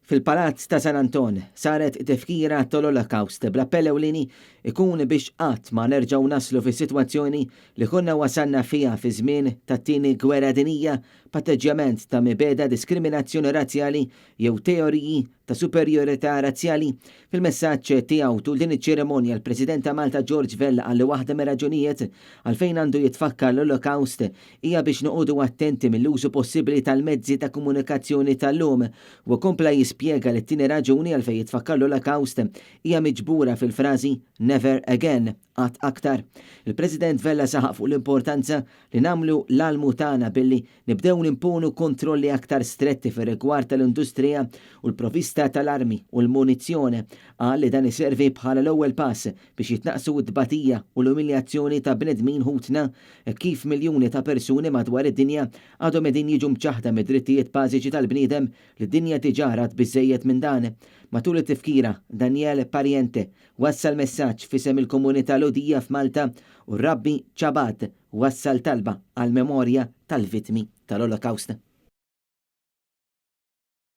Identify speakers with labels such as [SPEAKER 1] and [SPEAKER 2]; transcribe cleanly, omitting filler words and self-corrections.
[SPEAKER 1] Fil-Palazz ta' San Anton saret tifkira tal-Olokawst bl-appell ewlieni ikun biex qatt ma nerġgħu naslu fis-sitwazzjoni li konna wasalna fiha fi żmien tat-Tieni Gwerra Dinjija b'atteġġjament ta' mibegħda, diskriminazzjoni razzjali jew teoriji ta' superjorità razzjali. Fil-messaġġ tiegħu tul din iċ-ċerimonja l-President ta' Malta George Vella qal li waħda mir-raġunijiet għalfejn għandu jitfakkar l-Olokawst hija biex noqogħdu attenti mill-użu possibbli tal-mezzi ta' komunikazzjoni tal-lum. Huwa kompla jispjega li t-tieni raġuni għalfejn jitfakkar l-Olokawst hija miġbura fil-frażi Never again, qatt aktar. Il-President Vella saħaq fuq l-importanza li nagħmlu l-almu tagħna billi nibdew nimponu kontrolli aktar stretti fir-rigward tal-industrija u l-provvista tal-armi u l-munizzjon. Qal li dan iservi bħala l-ewwel pass biex jitnaqqsu t-tbatija u l-umiljazzjoni ta' bnedmin ħutna hekk kif miljuni ta' persuni madwar id-dinja għadhom qegħdin jiġu mċaħħda mid-drittijiet bażiċi tal-bniedem li d-dinja diġà rat biżżejjed minn dan. Matul it-tifkira, Daniel Pariente wassal messaġġ f'isem il-komunità Lhudija f'Malta u r-Rabbi Chabad wassal talba għall-memorja tal-vittmi tal-Olokawst.